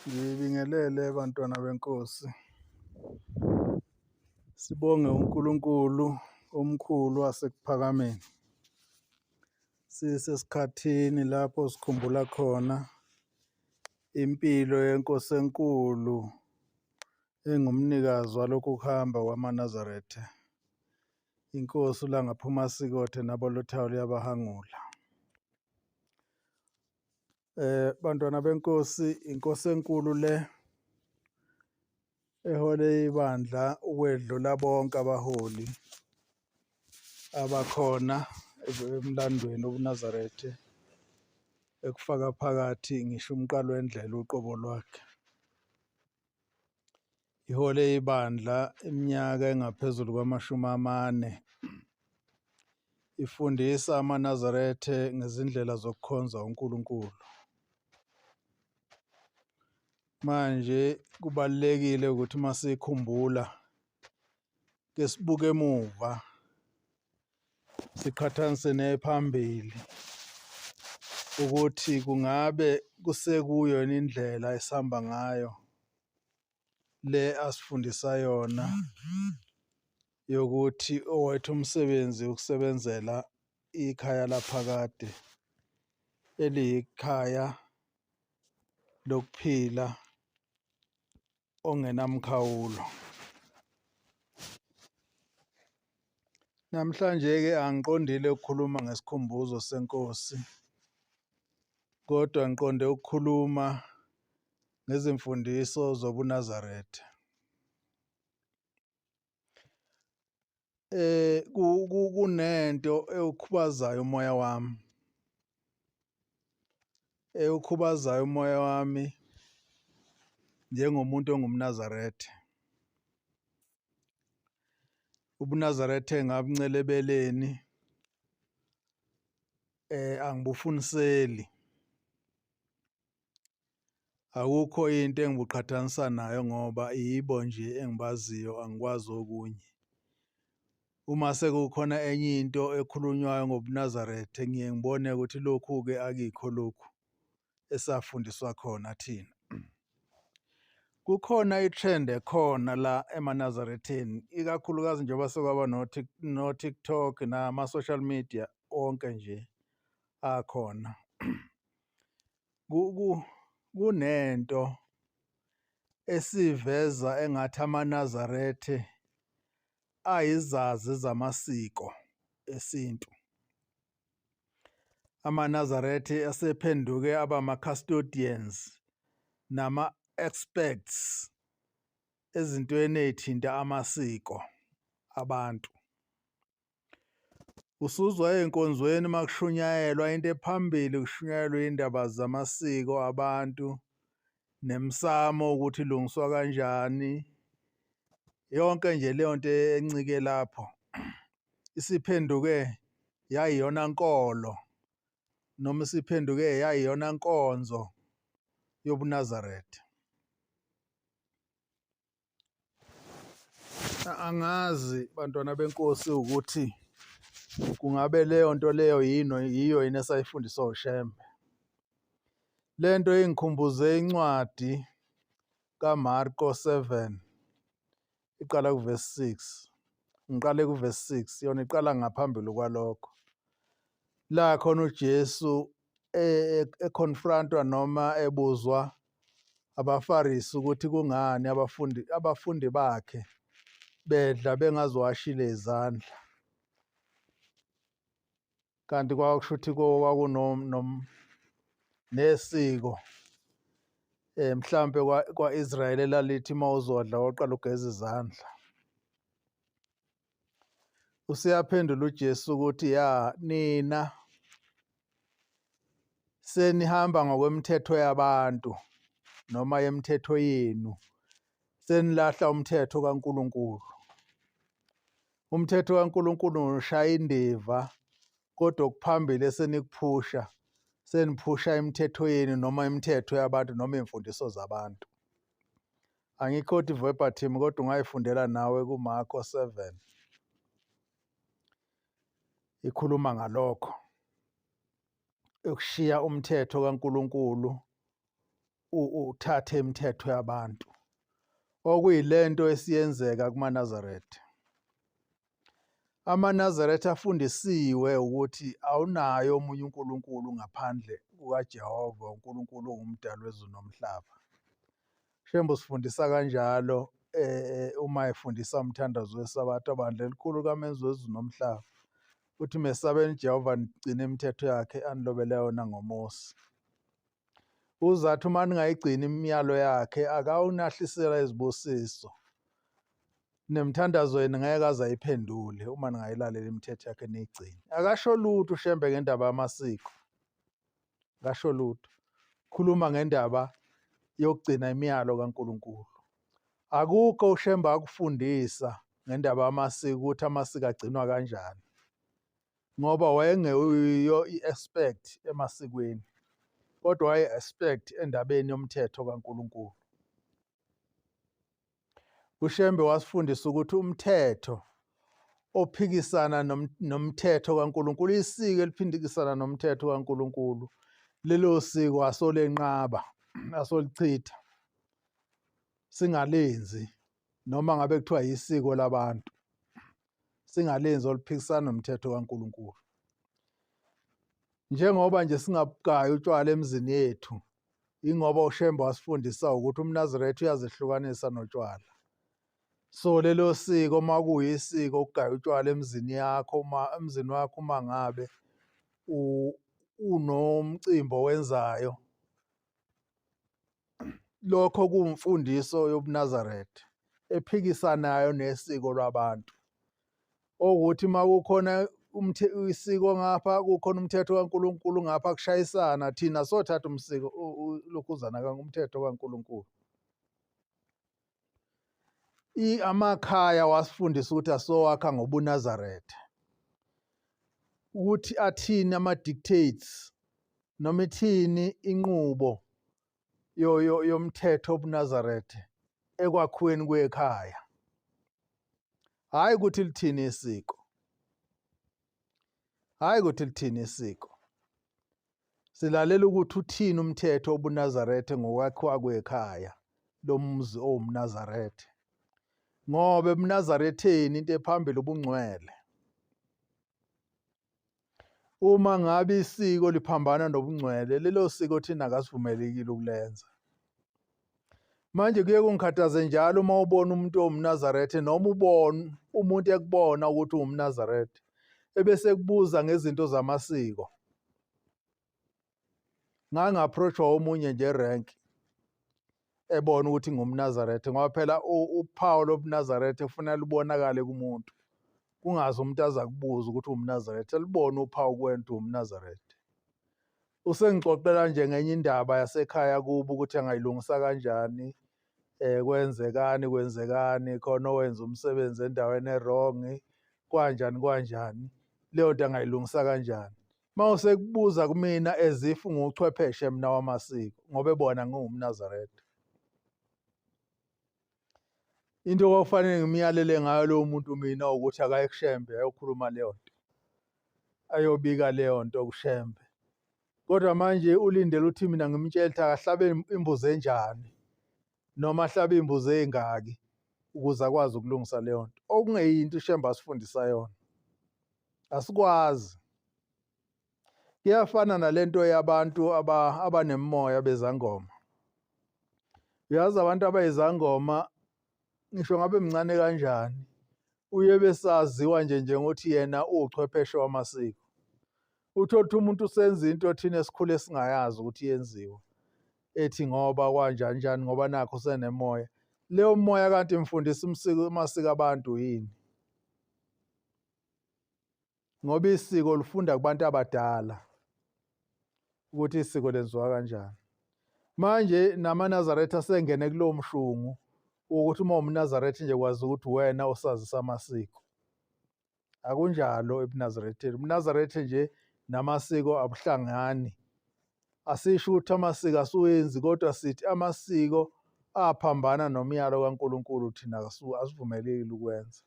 Ngibingelele bantwana benkosi. Sibonge uNkulunkulu omkhulu waseKuphakameni. Sisesikhathini lapho sikhumbula khona impilo yenkosi enkulu engumnikazi walokhu kuhamba kwamaNazaretha, inkosi uLangaphuma Sikothe nabo Luthayo luyabahangula. Bantwana benkosi, inkosi enkulu le ehole ibandla ukwedlula bonke abaholi abakhona emlandweni wobuNazaretha ekufaka phakathi ngisho umqalo wendlela uqobo lwakhe. Ihole ibandla iminyaka engaphezulu kwamashumi amane ifundisa amaNazaretha ngezindlela zokukhonza uNkulunkulu. Manje kubalulekile ukuthi uma sikhumbula ke sibuke emuva siqhathanise nephambili ukuthi kungabe kusekuyo yini indlela esihamba ngayo le asifundisa yona yokuthi owethu umsebenzi ukusebenzela ikhaya laphakade eliyikhaya lokuphila ongenamkhawulo. Namhlanje-ke angiqondile ukukhuluma ngesikhumbuzo senkosi, kodwa ngiqonde ukukhuluma ngezimfundiso zobuNazaretha. Kunento ewukhubazayo umoya wami, ewukhubazayo umoya wami njengomuntu ongumNazaretha. UbuNazaretha engabuncela ebeleni angibufuniseli. Akukho into engibuqhathanisa nayo ngoba yibo nje engibaziyo angikwazi okunye. Uma sekukhona enye into ekhulunywayo ngobuNazaretha ngiye ngibone ukuthi lokhu-ke akikho lokhu esafundiswa khona thina. Kukhona i-trend ekhona la emaNazaretheni, ikakhulukazi njengoba sekwaba no-TikTok nama-social media onke nje akhona. Kunento esiveza engathi amaNazarethe ayizazi zamasiko esintu. AmaNazarethe asephenduke aba ama-custodians nama-experts ezintweni ey'thinta amasiko abantu. Usuzwa ey'nkonzweni uma kushunyayelwa into ephambili kushunyayelwa iy'ndaba zamasiko abantu nemsamo ukuthi ilungiswa kanjani. Yonke nje leyo nto encike lapho isiphenduke yayiyona nkolo noma isiphenduke yayiyona nkonzo yobuNazaretha. Angazi bantwana benkosi ukuthi kungabe leyo nto leyo yini yiyo yini esayifundiswa uShembe. Le nto ingikhumbuze incwadi kaMarko 7 iqala kuvesi 6. Ngiqale kuvesi 6 yona iqala ngaphambili kwalokho. La khona uJesu econfrontwa noma ebuzwa abaFarisi ukuthi kungani abafundi bakhe bedla bengaziwashile izandla. Kanti kwakusho ukuthi nesiko mhlampe kwa-Israyeli elalithi uma uzodla wawuqala ugeze izandla. Useyaphendula uJesu ukuthi ya nina senihamba ngokwemithetho yabantu noma yemithetho yenu senilahla umthetho kaNkulunkulu. Umthetho kaNkulunkulu ushaya indiva kodwa okuphambili esenikuphusha seniphusha imithetho yenu noma imithetho yabantu noma iy'mfundiso zabantu. Angikhoti verbatim kodwa ungayifundela nawe kuMarko 7 ikhuluma ngalokho ukushiya umthetho kaNkulunkulu. Uthathe imithetho yabantu, okuyilento esiyenzeka kumaNazaretha. AmaNazaretha afundisiwe ukuthi awunaye omunye uNkulunkulu ngaphandle kukaJehova uNkulunkulu ongumdali wezulu nomhlaba. Shembe usifundisa kanjalo uma efundisa umthandazo weSabatha, bandla elikhulu kaMenzi wezulu nomhlaba. Uthi mesabeni uJehova nigcine imithetho yakhe anilobele yona ngoMose. Uzathi uma ningayigcini imiyalo yakhe akawunahlisela izibusiso, nemithandazo yenu ngeke aze ayiphendule uma ningayilaleli imithetho yakhe niyigcine. Akasho lutho uShembe ngendaba yamasiko, akasho lutho. Khuluma ngendaba yokugcina imiyalo kaNkulunkulu. Akukho uShembe akufundisa ngendaba yamasiko ukuthi amasiko agcinwa kanjani, ngoba wayengeyiyo i-expert emasikweni, kodwa waye-expert endabeni yomthetho kaNkulunkulu. UShembe wasifundisa ukuthi umthetho ophikisana nomthetho kaNkulunkulu, isiko eliphindikisana nomthetho kaNkulunkulu, lelo siko asolenqaba, asolichitha, singalenzi noma ngabe kuthiwa yisiko labantu, singalenzi oluphikisana nomthetho kaNkulunkulu. Njengoba nje singabugayi utshwala emizini yethu, ingoba uShembe wasifundisa ukuthi umNazaretha uyazehlukanisa notshwala. So lelo siko uma kuyisiko ukugaya utshwala emzini yakho, uma emzini wakho uma ngabe unomcimbi owenzayo, lokho kuwumfundiso yobuNazaretha ephikisanayo nesiko lwabantu. Okuthi uma kukhona isiko ngapha, kukhona umthetho kaNkulunkulu ngapha, kushayisana, thina sothatha umsiko lokhuzana umthetho kaNkulunkulu. Amakhaya wasifundisa ukuthi asowakha ngobuNazaretha, ukuthi athini ama-dictates noma ithini inqubo yomthetho wobuNazaretha ekwakhiweni kwekhaya, hhayi ukuthi lithini isiko, hhayi ukuthi lithini isiko. Silalela ukuthi uthini umthetho wobuNazaretha ngokwakhiwa kwekhaya lomuzi owumNazaretha, ngoba ebuNazaretheni into ephambili ubungcwele. Uma ngabe isiko liphambana nobungcwele, lelo siko thina akasivumelekile ukulenza. Manje kuye kungikhathaze njalo uma ubona umuntu owumNazaretha noma ubona umuntu ekubona ukuthi uwumNazaretha ebese kubuza ngezinto zamasiko. Nganga-approach-wa omunye nje erenki ebona ukuthi ngumNazaretha, ngoba phela uphawu lobuNazaretha kufanele lubonakale kumuntu, kungaze umuntu aze akubuze ukuthi uwumNazaretha, elubone uphawu kuwena ukuthi uwumNazaretha. Usengixoxela nje ngenye indaba yasekhaya kubo ukuthi angayilungisa kanjani, kwenzekani kwenzekani, khona owenza umsebenzi endaweni e-wrong, kwanjani kwanjani, leyo nto angayilungisa kanjani. Uma usekubuza kumina as if ngiwuchwepheshe mina wamasiko, ngoba ebona ngiwumNazaretha. Into okwakufanele ngimyalele ngayo lowo muntu mina ukuthi akaye kuShembe ayokhuluma leyo nto, ayobika leyo nto kuShembe. Kodwa manje ulindele ukuthi mina ngimtshele ukuthi akahlabe imbuzi enjani noma ahlabe imbuzi ey'ngaki ukuze akwazi ukulungisa leyo nto, okungeyinto uShembe asifundisa yona. Asikwazi. Kuyafana nalento yabantu abanemimoya bezangoma. Uyazi abantu abayizangoma ngisho ngabe mncane kanjani, uye besaziwa nje njengokuthi yena uwuchwepheshe wamasiko. Uthole ukuthi umuntu usenza into thina esikhule singayazi ukuthi yenziwa, ethi ngoba kwanjani njani ngoba nakho usenemoya. Leyo moya kanti imfundisa amasiko abantu yini? Ngoba isiko lifunda kubantu abadala ukuthi isiko lenziwa kanjani. Manje namaNazaretha asengene kulowo mshungu wokuthi uma umNazaretha nje kwazi ukuthi wena osazisa amasiko. Akunjalo ebuNazaretheni. UbuNazaretha nje namasiko abuhlangani. Asisho ukuthi amasiko asiwenzi, kodwa sithi amasiko aphambana nomyalo kaNkulunkulu thina asivumelekile ukwenza.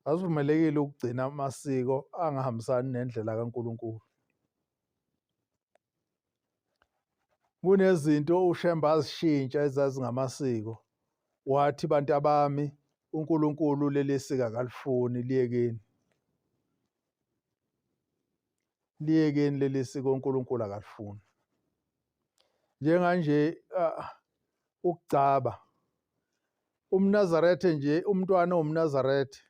Asivumelekile ukugcina amasiko angahambisani nendlela kaNkulunkulu. Kunezinto uShembe azishintsha ezazingamasiko, wathi bantabami uNkulunkulu leli siko akalifuni, liyekeni. Liyekeni leli siko uNkulunkulu akalifuni. Njenganje ukugcaba umNazaretha nje, umntwana owumNazaretha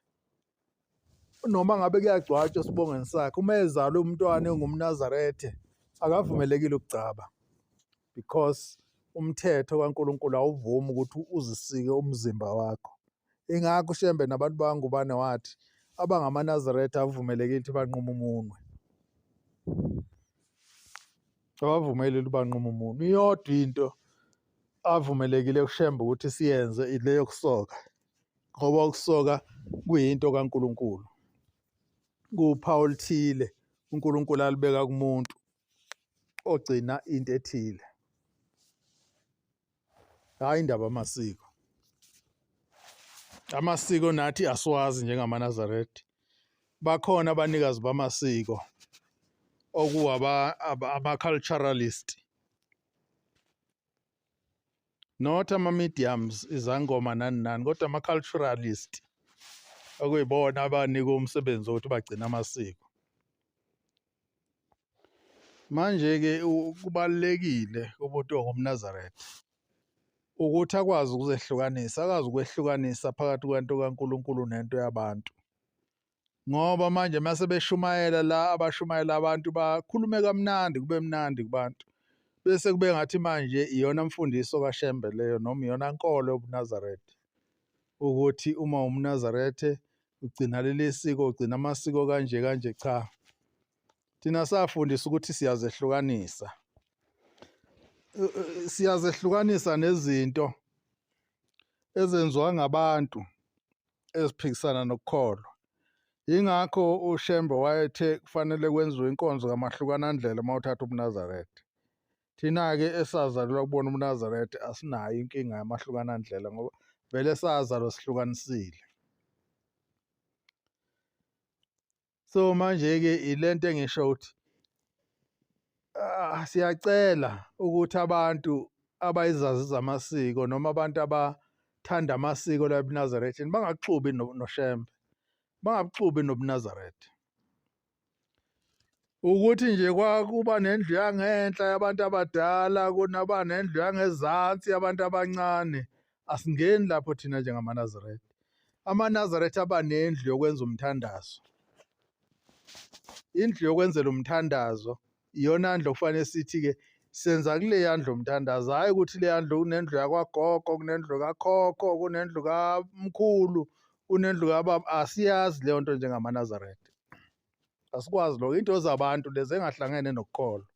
noma ngabe kuyagcwatshwa esibongweni sakhe, uma ezalwe umntwana engumNazaretha akavumelekile ukugcaba because umthetho kaNkulunkulu awuvumi ukuthi uzisike umzimba wakho. Ingakho uShembe nabantu bakaNgubane wathi abangamaNazaretha avumelekile ukuthi banqume umunwe. Abavumeli ukuthi banqume umunwe. Iyodwa into avumelekile kuShembe ukuthi siyenze ile yokusoka, ngoba ukusoka kuyinto kaNkulunkulu, kuwuphawu oluthile uNkulunkulu alubeka kumuntu ogcina into ethile. Hhayi indaba amasiko. Amasiko nathi asiwazi njengamaNazaretha. Bakhona abanikazi bamasiko okuwaba ama-culturalist, not ama-mediums, izangoma nani nani, kodwa ama-culturalist okuyibona abanikwe umsebenzi wokuthi bagcine amasiko. Manje-ke kubalulekile kumuntu ongumNazaretha ukuthi akwazi ukuzehlukanisa, akwazi ukwehlukanisa phakathi kwento kaNkulunkulu nento yabantu. Ngoba manje uma sebeshumayela la abashumayela abantu bakhulume kamnandi kube mnandi kubantu, bese kube ngathi manje iyona mfundiso kaShembe leyo noma iyona nkolo yobuNazaretha, ukuthi uma umNazaretha ugcina leli siko, ugcina amasiko kanje kanje. Cha, thina safundisa ukuthi siyazehlukanisa, siyazehlukanisa nezinto ezenziwa ngabantu eziphikisana nokukholwa. Yingakho uShembe wayethe kufanele kwenziwe inkonzo kamahlukanandlela uma uthatha ubuNazaretha. Thina-ke esazalelwa kubona ubuNazaretha asinayo inkinga yamahlukanandlela ngoba vele sazalwa sihlukanisile. So manje-ke ilento engisho ukuthi siyacela ukuthi abantu abayizazi zamasiko noma abantu abathanda amasiko la ebuNazaretheni bangaxubi noShembe, bangabuxubi nobuNazaretha. Ukuthi nje kwakuba nendlu yangenhla yabantu abadala, kunaba nendlu yangezansi yabantu abancane, asingeni lapho thina njengamaNazaretha. AmaNazaretha aba nendlu yokwenza umthandazo. Indlu yokwenzela umthandazo iyona ndlu okufanele sithi-ke senza kuleya ndlu umthandazo, hhayi ukuthi leya ndlu kunendlu yakwagogo, kunendlu kakhokho, kunendlu kamkhulu, kunendlu kababa. Asiyazi leyo nto njengamaNazaretha, asikwazi lokho. Into zabantu lezi engahlangene nokukholwa.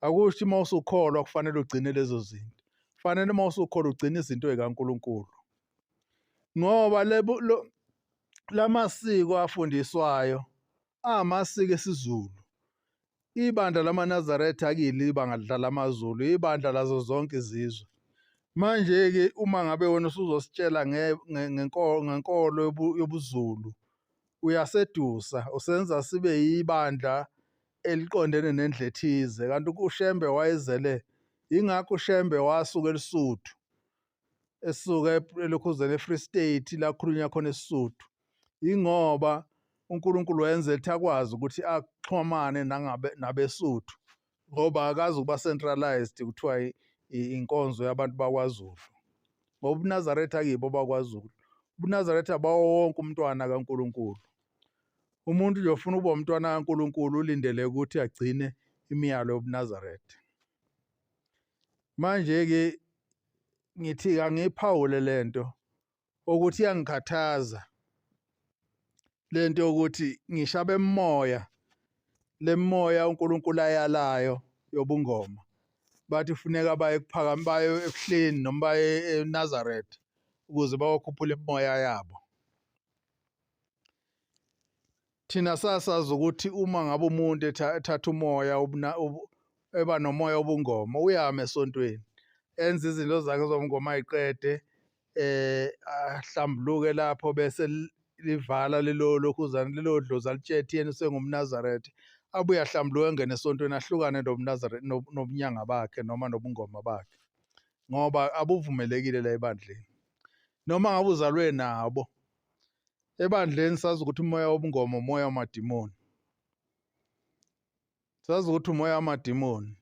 Akusho ukuthi uma usukholwa kufanele ugcine lezo zinto, kufanele uma usukholwa ugcine izinto zikaNkulunkulu, ngoba lamasiko afundiswayo amasiko esiZulu. Ibandla lamaNazaretha akuyilo ibandla lamaZulu, ibandla lazo zonke izizwe. Manje-ke uma ngabe wena usuzositshela ngenkolo yobuZulu, uyasedusa, usenza sibe yibandla eliqondene nendlu ethize, kanti uShembe wayezele, yingakho uShembe wasuka eLusuthu, esuka elokhuzeni e-Free State la kukhulunywa khona isiSuthu, yingoba uNkulunkulu wayenza ukuthi akwazi ukuthi axhumane nangabe nabeSuthu, ngoba akazi ukuba centralized kuthiwa inkonzo yabantu bakwaZulu, ngoba ubuNazaretha akibo bakwaZulu, ubuNazaretha bawo wonke umntwana kaNkulunkulu. Umuntu nje ofuna ukuba umntwana kaNkulunkulu ulindele ukuthi agcine imiyalo yobuNazaretha. Manje-ke ngithi angiyiphawule lento ukuthi iyangikhathaza lento yokuthi ngisho abemoya lemoya uNkulunkulu ayalayo yobungoma bathi kufuneka baye kuphakama baye ebuhleni noma baye eNazaretha ukuze bawakhuphule imimoya yabo. Thina sasazi ukuthi uma ngabe umuntu ethatha umoya eba nomoya wobungoma uyama esontweni enze izinto zakhe zobungoma ayiqede ahlambuluke lapho bese livala lelo lokhuzana lelo dlozi alitshethe yena usengumNazaretha. Abuye ahlambuluke engene esontweni ahlukane nobuNazaretha nobunyanga bakhe noma nobungoma bakhe ngoba abuvumelekile la ebandleni. Noma ngabe uzalwe nabo ebandleni sazi ukuthi umoya wobungoma umoya wamadimoni. Sazi ukuthi umoya wamadimoni.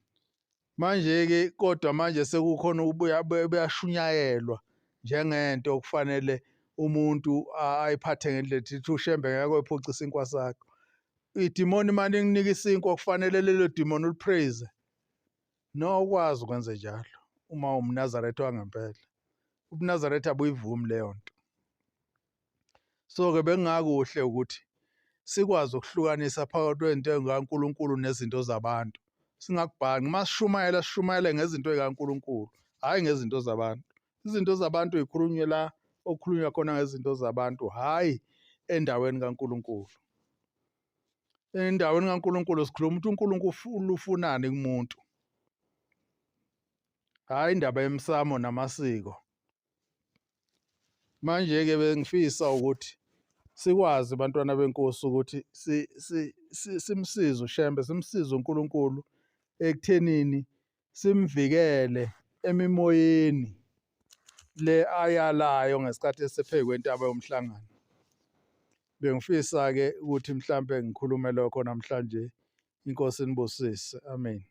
Manje-ke kodwa manje sekukhona ukubuya buyashunyayelwa njengento okufanele umuntu ayiphathe ngendlela ethi uShembe ngeke wephuca isinkwa sakho. Idimoni uma likunika isinkwa kufanele lelo dimoni ulipraise. No, awukwazi ukwenze njalo uma umNazaretha wangempela. UbuNazaretha abuyivumi leyo nto. So-ke bekungakuhle ukuthi sikwazi ukuhlukanisa phakathi kwento engaNkulunkulu nezinto zabantu. Singakubhanqi. Uma sishumayela sishumayele ngezinto zikaNkulunkulu, hhayi ngezinto zabantu. Izinto zabantu yikhulunywe la okukhulunywa khona ngezinto zabantu, hhayi endaweni kaNkulunkulu. Endaweni kaNkulunkulu sikhuluma ukuthi uNkulunkulu ufunani kumuntu, hhayi indaba yemsamo namasiko. Manje-ke bengifisa ukuthi sikwazi bantwana benkosi ukuthi simsize uShembe, simsize uNkulunkulu ekuthenini simvikele emimoyeni le ayalayo ngesikhathi esephezu kwentaba yomhlangano. Bengifisa-ke ukuthi mhlampe ngikhulume lokho namhlanje. Inkosi inibusise. Amen.